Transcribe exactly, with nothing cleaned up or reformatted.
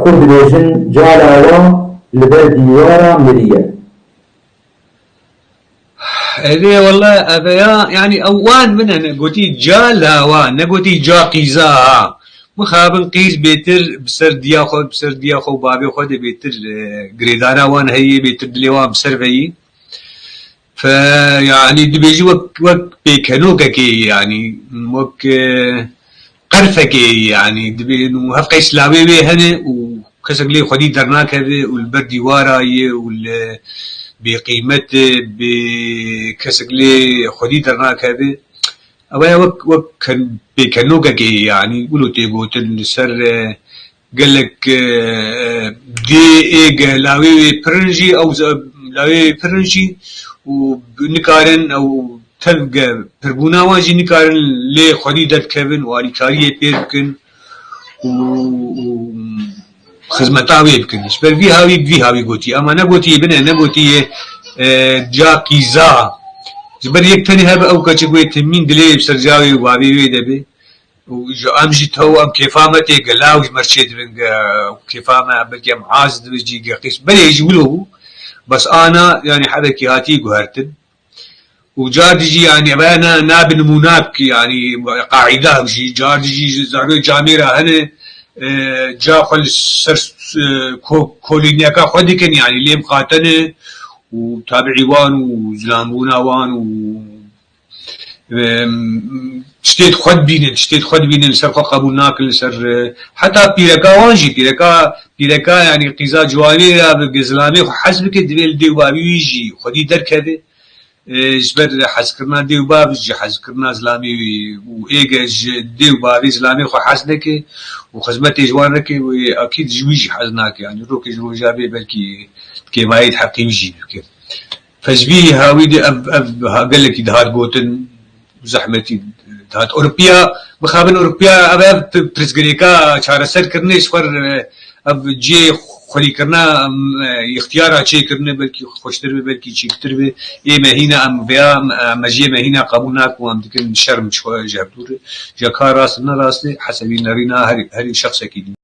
Ku dibêjin cala wa li ber dîwara miriye. Erê wele eveya, yanî ew wan min hene gotî cala wa, ne gotî ca qîza ha. Mixabin qîz bêtir bi ser diya xwe, bi ser diya xwe û bavê xwe de bêtir, e, girêdana wan heye, bêtir dilê wan bi ser ve yî. Fe, yanî dibêjî wek, wek pêkenokekê, yanî wek, e, qerfekê, yanî dibê û hevqeys lawê wê hene û kesek lê xwedî dernakeve û li ber dîwara ye û li bêqîmet e, bê kesek lê xwedî dernakeve. Ew ya wek, wek ken-, pêkenokekê, yanî wilo tê gotin li ser, e, gelek, e, dê êge lawê wê pirin jî, ew ze-, lawê wê pirin jî û nikarin ew tevge pirbûna wan jî nikarin lê xwedî derkevin û alîkariyê pê bikin û, û xizmeta wê bikin. Ji ber vî hawî, bi vî hawî gotiye. Ama ne gotiye bine, ne gotiye, e, ca qîza. Ji ber yek tenê hebe ew keçik wê timîn dilê bi ser ca wê û bavê wê de be. Û ji em jî tew em kêfa me tê gela û ji me re çê dibin ge kêfa me, belkî em az dibin jî ge qîs. Belê jî wilo bû. Bes ana, yanî hebekî hatî guhertin. Û car dijî, yanî, ev ne, ne bi nimûna bikî, yanî, qaîda jî, car dijî ji zarokê camêra hene, e, ca xwe li ser, e, ko-, koloniyeka xwe dikin, yanî, lêm xatene û tabiî wan û zilanbûna wan û, e, tiştê xwe dibînin, tiştê xwe dibînin, li ser xwe qebûl nakin, li ser, e, heta pîreka wan jî, pîreka, pîreka, yanî, qîza ciwanê ya bi zilamê xwe hez bike, divê li dê û bavê wî jî xwedî derkeve. E, ji ber hezkirina dê û bav, ji hezkirina zilamê wî û êge ji dê û bavê zilamê xwe hez neke û xizmetê ji wan neke, wê akîd ji wî jî hez nake. Yanî rokê ji roja bê belkî kêmayî di heqê wî jî bike. Fe ji vî hawî de ev, ev ha-, gelekî dihat gotin, zehmetî dihat. Ewropiya, mixabin Ewropiya ev, ev pi-, pirsgirêka çareserkirinê ji xwe re, ev cihê xwelîkirina, em, e, îxtiyara çêkirine belkî xweştir be, belkî çîktir be. Ê me hîna em vêya, em, e, mejiyê me hîna qebûl nakin û em dikin şerm ji xwe ji hevdû re. Ji ka rast ne rast e, hesebî nerîna her, herî şexsekî din.